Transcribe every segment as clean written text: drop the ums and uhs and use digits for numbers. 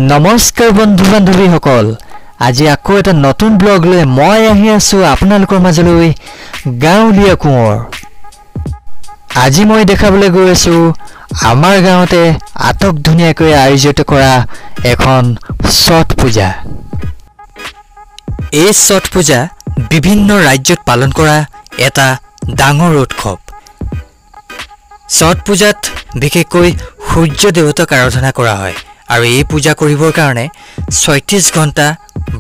নমস্কাৰ বন্ধু বান্ধৱীসকল, আজি আকৌ এটা নতুন ব্লগ লৈ মই আহি আছো আপোনালোকৰ মাজলৈ গাঁৱলীয়া কোঁৱৰ। আজি মই দেখাবলৈ গৈ আছো আমাৰ গাঁৱতে আটক ধুনীয়াকৈ আয়োজিত কৰা এখন ছট পূজা। এই ছট পূজা বিভিন্ন ৰাজ্যত পালন কৰা এটা ডাঙৰ উৎসৱ। ছট পূজাত বিশেষকৈ সূৰ্য দেৱতাক আৰাধনা কৰা হয় আৰু এই পূজা কৰিবৰ কাৰণে 36 ঘণ্টা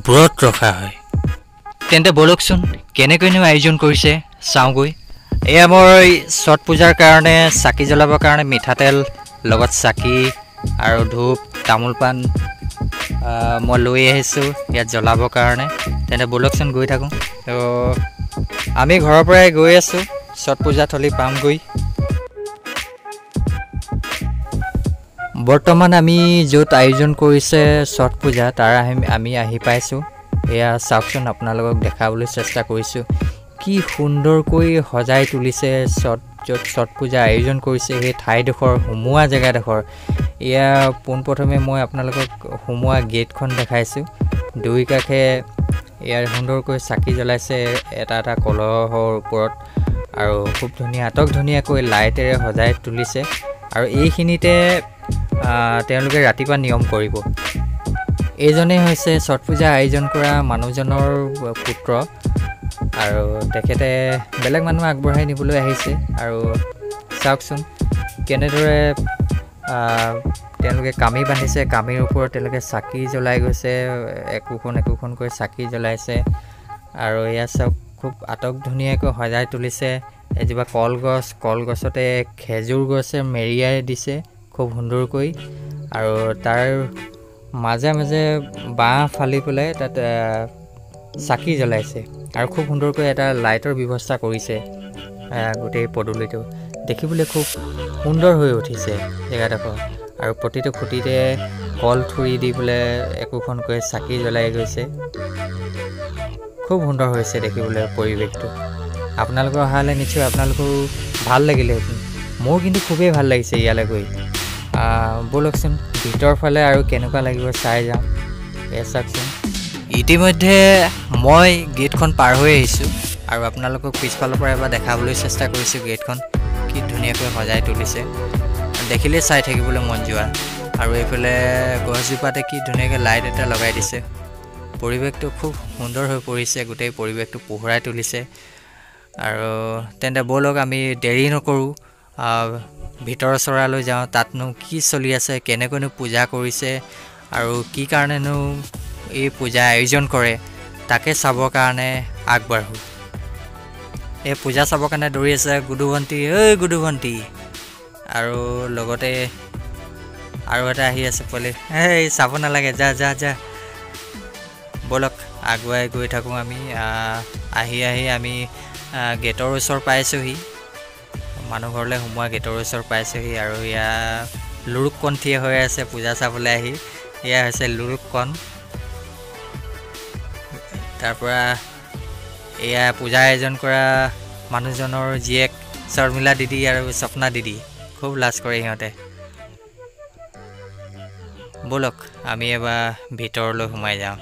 ব্ৰত ৰখা হয়। তেন্তে ব'লকচোন কেনেকৈনো আয়োজন কৰিছে চাওঁগৈ। এয়া মই ছট পূজাৰ কাৰণে চাকি জ্বলাবৰ কাৰণে মিঠাতেল লগত চাকি আৰু ধূপ তামোল পাণ মই লৈ আহিছোঁ ইয়াত জ্বলাবৰ কাৰণে। তেন্তে ব'লকচোন গৈ থাকোঁ। তো আমি ঘৰৰ পৰাই গৈ আছোঁ, ছট পূজা থলী পামগৈ। বৰ্তমান আমি য'ত আয়োজন কৰিছে ছট পূজা তাৰ আমি আহি পাইছোঁ। এয়া চাওকচোন, আপোনালোকক দেখাবলৈ চেষ্টা কৰিছোঁ কি সুন্দৰকৈ সজাই তুলিছে ছট, য'ত ছট পূজা আয়োজন কৰিছে সেই ঠাইডোখৰ, সোমোৱা জেগাডোখৰ। এয়া পোনপ্ৰথমে মই আপোনালোকক সোমোৱা গেটখন দেখাইছোঁ। দুই কাষে ইয়াৰ সুন্দৰকৈ চাকি জ্বলাইছে এটা এটা কলহৰ ওপৰত আৰু খুব ধুনীয়া আটক ধুনীয়াকৈ লাইটেৰে সজাই তুলিছে। আৰু এইখিনিতে তেওঁলোকে ৰাতিপুৱা নিয়ম কৰিব। এইজনেই হৈছে ছট পূজা আয়োজন কৰা মানুহজনৰ পুত্ৰ আৰু তেখেতে বেলেগ মানুহ আগবঢ়াই নিবলৈ আহিছে। আৰু চাওকচোন কেনেদৰে তেওঁলোকে কামি বান্ধিছে, কামিৰ ওপৰত তেওঁলোকে চাকি জ্বলাই গৈছে, একোখন একোখনকৈ চাকি জ্বলাইছে। আৰু এয়া চাওক খুব আটক ধুনীয়াকৈ সজাই তুলিছে। এজোপা কলগছ, কলগছতে খেজুৰ গছে মেৰিয়াই দিছে খুব সুন্দৰকৈ। আৰু তাৰ মাজে মাজে বাঁহ ফালি পেলাই তাত চাকি জ্বলাইছে আৰু খুব সুন্দৰকৈ এটা লাইটৰ ব্যৱস্থা কৰিছে। গোটেই পদূলিটো দেখিবলৈ খুব সুন্দৰ হৈ উঠিছে জেগাডোখৰ। আৰু প্ৰতিটো খুঁটিতে কল থুৰি দি পেলাই একোখনকৈ চাকি জ্বলাই গৈছে। খুব সুন্দৰ হৈছে দেখিবলৈ পৰিৱেশটো। আপোনালোকৰ অহালে নিশ্চয় আপোনালোকৰো ভাল লাগিলেহেঁতেন, মোৰ কিন্তু খুবেই ভাল লাগিছে ইয়ালৈ গৈ। ব'লকচোন ভিতৰ ফালে আৰু কেনেকুৱা লাগিব চাই যাওঁ। এয়া চাওকচোন, ইতিমধ্যে মই গেটখন পাৰ হৈ আহিছোঁ আৰু আপোনালোকক পিছফালৰ পৰা এবাৰ দেখাবলৈ চেষ্টা কৰিছোঁ গেটখন কি ধুনীয়াকৈ সজাই তুলিছে, দেখিলেই চাই থাকিবলৈ মন যোৱা। আৰু এইফালে গছজোপাতে কি ধুনীয়াকৈ লাইট এটা লগাই দিছে। পৰিৱেশটো খুব সুন্দৰ হৈ পৰিছে, গোটেই পৰিৱেশটো পোহৰাই তুলিছে। আৰু তেন্তে ব'লক আমি দেৰি নকৰোঁ, ভিতৰ চৰালৈ যাওঁ। তাতনো কি চলি আছে, কেনেকৈনো পূজা কৰিছে আৰু কি কাৰণেনো এই পূজা আয়োজন কৰে তাকে চাবৰ কাৰণে আগবাঢ়োঁ। এই পূজা চাবৰ কাৰণে দৌৰি আছে গুডু ভণ্টি, ঐ গুডু ভণ্টি। আৰু লগতে আৰু এটা আহি আছে পোৱালি, এই চাব নালাগে, যা যা যা। ব'লক আগুৱাই গৈ থাকোঁ আমি। আহি আহি আমি গেটৰ ওচৰ পাইছোঁহি, মানুহ ঘৰলৈ সোমোৱা গেটৰ ওচৰ পাইছোঁহি। আৰু এয়া লুৰুক কণ থিয় হৈ আছে পূজা চাবলৈ আহি। এয়া হৈছে লুৰুক কণ। তাৰপৰা এয়া পূজা আয়োজন কৰা মানুহজনৰ জীয়েক শৰ্মিলা দিদি আৰু স্বপ্না দিদি, খুব লাজ কৰে সিহঁতে। ব'লক আমি এবাৰ ভিতৰলৈ সোমাই যাওঁ।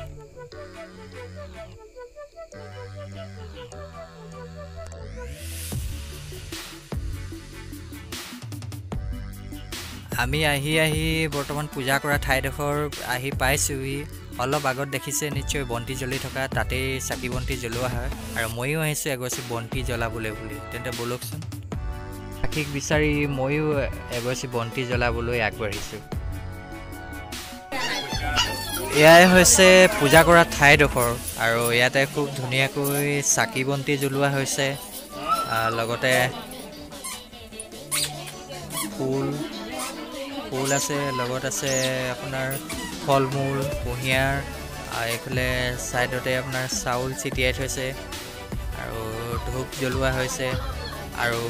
আমি আহি আহি বৰ্তমান পূজা কৰা ঠাইডোখৰ আহি পাইছোঁহি। অলপ আগত দেখিছে নিশ্চয় বন্তি জ্বলি থকা, তাতেই চাকি বন্তি জ্বলোৱা হয়। আৰু ময়ো আহিছোঁ এগছি বন্তি জ্বলাবলৈ বুলি। তেন্তে ব'লকচোন চাকিক বিচাৰি ময়ো এগছি বন্তি জ্বলাবলৈ আগবাঢ়িছোঁ। এয়াই হৈছে পূজা কৰা ঠাইডোখৰ আৰু ইয়াতে খুব ধুনীয়াকৈ চাকি বন্তি জ্বলোৱা হৈছে, লগতে ফুল ফুল আছে, লগত আছে আপোনাৰ ফল মূল, কুঁহিয়াৰ, আৰু এইফালে ছাইডতে আপোনাৰ চাউল ছিটিয়াই থৈছে আৰু ধূপ জ্বলোৱা হৈছে। আৰু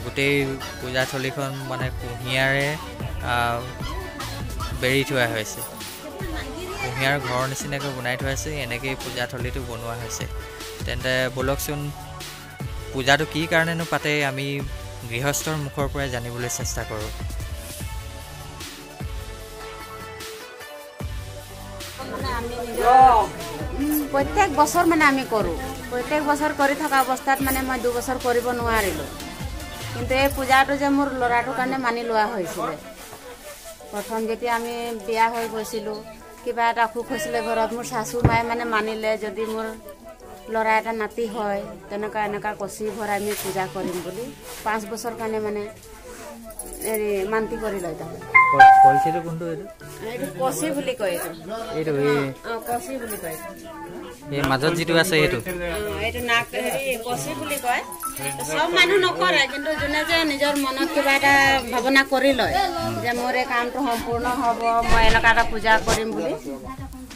গোটেই পূজাথলীখন মানে কুঁহিয়াৰে বেৰি থোৱা হৈছে, কুঁহিয়াৰ ঘৰৰ নিচিনাকৈ বনাই থোৱা হৈছে। এনেকৈয়ে পূজাথলীটো বনোৱা হৈছে। তেন্তে ব'লকচোন পূজাটো কি কাৰণেনো পাতে আমি গৃহস্থৰ মুখৰ পৰাই জানিবলৈ চেষ্টা কৰোঁ। প্ৰত্যেক বছৰ মানে আমি কৰোঁ। প্ৰত্যেক বছৰ কৰি থকা অৱস্থাত মানে মই 2 বছৰ কৰিব নোৱাৰিলোঁ। কিন্তু এই পূজাটো যে মোৰ ল'ৰাটোৰ কাৰণে মানি লোৱা হৈছিলে। প্ৰথম যেতিয়া আমি বিয়া হৈ গৈছিলোঁ, কিবা এটা অসুখ হৈছিলে ঘৰত, মোৰ শাশু মায়ে মানে মানিলে, যদি মোৰ ল'ৰা এটা নাতি হয়, তেনেকুৱা এনেকুৱা কচি ভৰাই আমি পূজা কৰিম বুলি 5 বছৰ কাৰণে মানে হেৰি মান্তি কৰি লয় তাৰমানে। কলচিটো কোনটো এইটো? এইটো কচি বুলি কয় এইটো। এইটো এই? অঁ, কচি বুলি কয়। এই মাজত যিটো আছে এইটো? অঁ, এইটো নাক হেৰি কচি বুলি কয়। চব মানুহ নকৰে, কিন্তু যোনে যে নিজৰ মনত কিবা এটা ভাৱনা কৰি লয় যে মোৰ এই কামটো সম্পূৰ্ণ হ'ব, মই এনেকুৱা এটা পূজা কৰিম বুলি,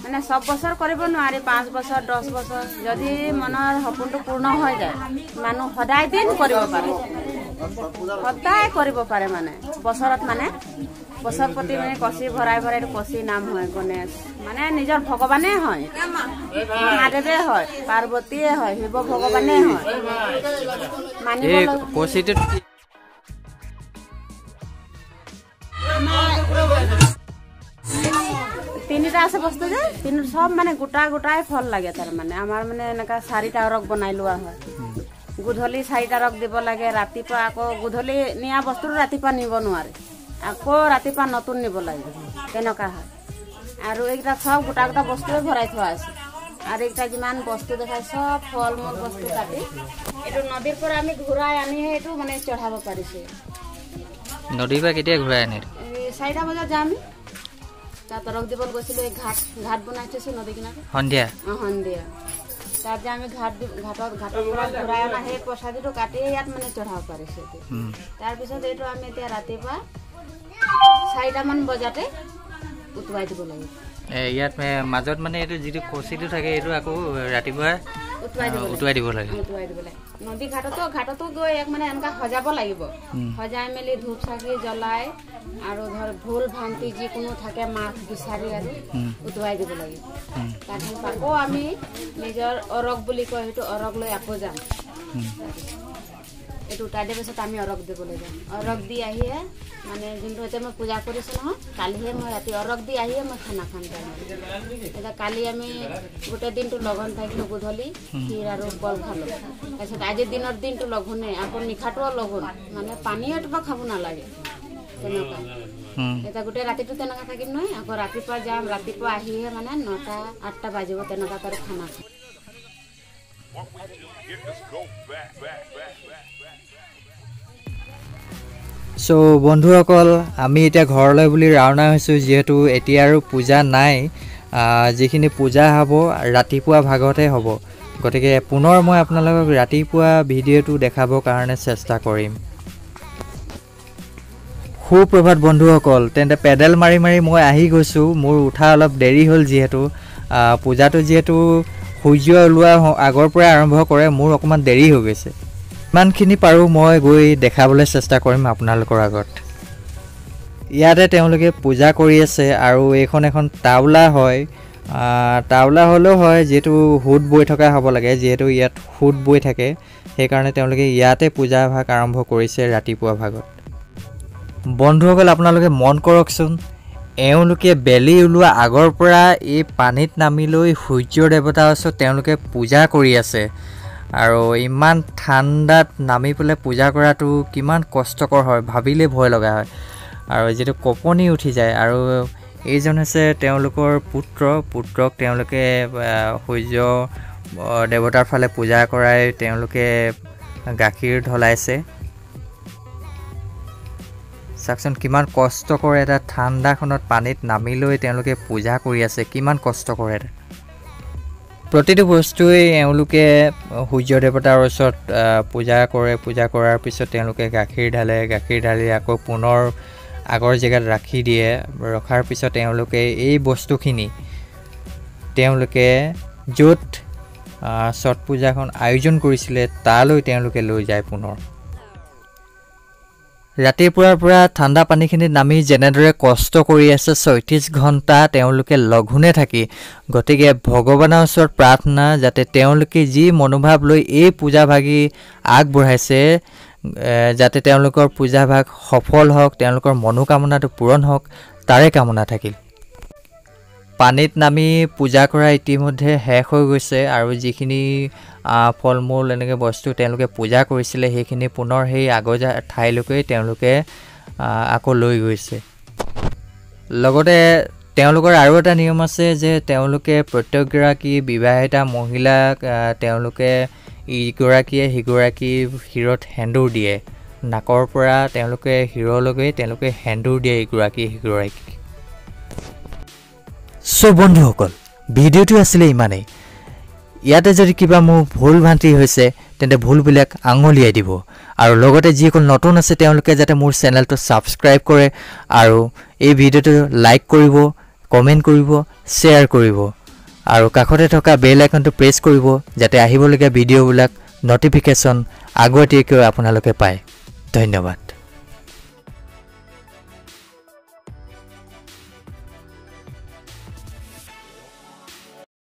মানে চব বছৰ কৰিব নোৱাৰি, 5 বছৰ, 10 বছৰ যদি মনৰ সপোনটো পূৰ্ণ হৈ যায়, মানুহ সদায় দিন কৰিব পাৰে, সদায় কৰিব পাৰে। মানে বছৰত মানে বছৰ প্ৰতি মানে কচি ভৰাই ভৰাই, এইটো কচি নাম হয়। গণেশ মানে নিজৰ ভগৱানে হয়, মহাদেৱে হয়, পাৰ্বতীয়ে হয়, শিৱ ভগৱানে হয়, মানিব এই লগা। কচিটোত কি? তিনিটা আছে বস্তু যে তিনি চব মানে গোটা গোটাই ফল লাগে। তাৰমানে আমাৰ মানে এনেকা চাৰিটা অৰগ বনাই লোৱা হয়। গধূলি চাৰিটা অৰগ দিব লাগে। ৰাতিপুৱা আকৌ গধূলি নিয়া বস্তুটো ৰাতিপুৱা নিব নোৱাৰে, আকৌ ৰাতিপুৱা নতুন নিব লাগিব, তেনেকুৱা হয়। আৰু এইকেইটা চব গোটা গোটা বস্তুৱে ভৰাই থোৱা আছে। আৰু এইকেইটা যিমান বস্তু দেখায়, চব ফল মূল বস্তু কাটি এইটো নদীৰ পৰা আমি ঘূৰাই আনিহে এইটো মানে চঢ়াব পাৰিছে। নদীৰ পৰা কেতিয়া ঘূৰাই আনে এইটো? এই 4টা বজাত যাম, তাত অৰগ দিবলৈ গৈছিলোঁ। এই ঘাট ঘাট বনাই থৈছোঁ নদী কিনাৰত। সন্ধিয়া? অঁ, সন্ধিয়া তাত যে আমি ঘাট ঘাটত ঘাটৰ পৰা ঘূৰাই অনা সেই প্ৰসাদীটো কাটিয়ে ইয়াত মানে চঢ়াব পাৰিছোঁ এতিয়া। তাৰপিছত এইটো আমি এতিয়া ৰাতিপুৱা 4টামান বজাতে উটুৱাই দিব লাগিব। ইয়াত মাজত মানে এইটো যিটো কচিটো থাকে, এইটো আকৌ ৰাতিপুৱা উটুৱাই দিব লাগে। উটুৱাই দিব লাগে। উটুৱাই দিব লাগে। নদী ঘাটতো ঘাটতো গৈ ইয়াক মানে এনেকুৱা সজাব লাগিব। সজাই মেলি ধূপ চাকি জ্বলাই আৰু ধৰ ভুল ভ্ৰান্তি যিকোনো থাকে মাফ বিচাৰি আৰু উটুৱাই দিব লাগিব। তাৰপিছত আকৌ আমি নিজৰ অৰগ বুলি কয়, সেইটো অৰগ লৈ আকৌ যাম। এইটো উটাই দিয়াৰ পিছত আমি অৰগ দিবলৈ যাম। অৰগ দি আহিয়ে মানে যোনটো এতিয়া মই পূজা কৰিছোঁ নহয়, কালিহে মই ৰাতি অৰগ দি আহিয়ে মই খানা খাম। তাৰমানে এতিয়া কালি আমি গোটেই দিনটো লঘোণ থাকিলোঁ। গধূলি ক্ষীৰ আৰু কল খালোঁ। তাৰপিছত আজিৰ দিনৰ দিনটো লঘোণে, আকৌ নিশাটোও লঘোণ, মানে পানী এটোপা খাব নালাগে, তেনেকুৱা। এতিয়া গোটেই ৰাতিটো তেনেকুৱা থাকিম নহয়, আকৌ ৰাতিপুৱা যাম। ৰাতিপুৱা আহিহে মানে 9টা 8টা বাজিব, তেনেকুৱা আৰু খানা খাম। What we do here is go back, back, back, back, back. চ' বন্ধুসকল, আমি এতিয়া ঘৰলৈ বুলি ৰাওনা হৈছোঁ, যিহেতু এতিয়া আৰু পূজা নাই। যিখিনি পূজা হ'ব ৰাতিপুৱা ভাগতহে হ'ব। গতিকে পুনৰ মই আপোনালোকক ৰাতিপুৱা ভিডিঅ'টো দেখাবৰ কাৰণে চেষ্টা কৰিম। সুপ্ৰভাত বন্ধুসকল। তেন্তে পেডেল মাৰি মাৰি মই আহি গৈছোঁ। মোৰ উঠা অলপ দেৰি হ'ল, যিহেতু পূজাটো যিহেতু সূৰ্য ওলোৱা আগৰ পৰাই আৰম্ভ কৰে, মোৰ অকণমান দেৰি হৈ গৈছে। ইমানখিনি পাৰোঁ মই গৈ দেখাবলৈ চেষ্টা কৰিম আপোনালোকৰ আগত। ইয়াতে তেওঁলোকে পূজা কৰি আছে আৰু এইখন এখন তাওলা হয়। তাওলা হ'লেও হয়, যিহেতু সোঁত বৈ থকা হ'ব লাগে, যিহেতু ইয়াত সোঁত বৈ থাকে, সেইকাৰণে তেওঁলোকে ইয়াতে পূজা ভাগ আৰম্ভ কৰিছে ৰাতিপুৱা ভাগত। বন্ধুসকল, আপোনালোকে মন কৰকচোন, এওঁলোকে বেলি ওলোৱা আগৰ পৰা এই পানীত নামি লৈ সূৰ্য দেৱতাৰ ওচৰত তেওঁলোকে পূজা কৰি আছে। আৰু ইমান ঠাণ্ডাত নামি পেলাই পূজা কৰাটো কিমান কষ্টকৰ হয়, ভাবিলেই ভয় লগা হয় আৰু যিটো কঁপনি উঠি যায়। আৰু এইজন হৈছে তেওঁলোকৰ পুত্ৰ। পুত্ৰক তেওঁলোকে সূৰ্য দেৱতাৰ ফালে পূজা কৰাই তেওঁলোকে গাখীৰ ঢলাইছে। চাওকচোন, কিমান কষ্টকৰ এটা ঠাণ্ডাখনত পানীত নামি লৈ তেওঁলোকে পূজা কৰি আছে, কিমান কষ্টকৰ এটা। প্ৰতিটো বস্তুৱেই এওঁলোকে সূৰ্য দেৱতাৰ ওচৰত পূজা কৰে। পূজা কৰাৰ পিছত তেওঁলোকে গাখীৰ ঢালে। গাখীৰ ঢালি আকৌ পুনৰ আগৰ জেগাত ৰাখি দিয়ে। ৰখাৰ পিছত তেওঁলোকে এই বস্তুখিনি তেওঁলোকে য'ত ছট পূজাখন আয়োজন কৰিছিলে, তালৈ তেওঁলোকে লৈ যায় পুনৰ। ৰাতিপুৱাৰ পৰা ঠাণ্ডা পানীখিনিত নামি যেনেদৰে কষ্ট কৰি আছে, 36 ঘণ্টা তেওঁলোকে লঘোণে থাকি, গতিকে ভগৱানৰ ওচৰত প্ৰাৰ্থনা যাতে তেওঁলোকে যি মনোভাৱ লৈ এই পূজাভাগি আগবঢ়াইছে, যাতে তেওঁলোকৰ পূজাভাগ সফল হওক, তেওঁলোকৰ মনোকামনাটো পূৰণ হওক, তাৰে কামনা থাকিল। পানীত নামি পূজা কৰা ইতিমধ্যে শেষ হৈ গৈছে আৰু যিখিনি ফল মূল এনেকৈ বস্তু তেওঁলোকে পূজা কৰিছিলে সেইখিনি পুনৰ সেই আগৰ ঠাইলৈকে তেওঁলোকে আকৌ লৈ গৈছে। লগতে তেওঁলোকৰ আৰু এটা নিয়ম আছে যে তেওঁলোকে প্ৰত্যেকগৰাকী বিবাহিতা মহিলাক তেওঁলোকে ইগৰাকীয়ে সিগৰাকীৰ শিৰত সেন্দুৰ দিয়ে, নাকৰ পৰা তেওঁলোকে শিৰলৈকে তেওঁলোকে সেন্দুৰ দিয়ে ইগৰাকী সিগৰাকীক। চ' বন্ধুসকল, ভিডিঅ'টো আছিলে ইমানেই। ইয়াতে যদি কিবা মোৰ ভুল ভ্ৰান্তি হৈছে তেন্তে ভুলবিলাক আঙুলিয়াই দিব আৰু লগতে যিসকল নতুন আছে তেওঁলোকে যাতে মোৰ চেনেলটো ছাবস্ক্ৰাইব কৰে আৰু এই ভিডিঅ'টো লাইক কৰিব, কমেণ্ট কৰিব, শ্বেয়াৰ কৰিব আৰু কাষতে থকা বেল আইকনটো প্ৰেছ কৰিব যাতে আহিবলগীয়া ভিডিঅ'বিলাক ন'টিফিকেশ্যন আগতীয়াকৈ আপোনালোকে পায়। ধন্যবাদ।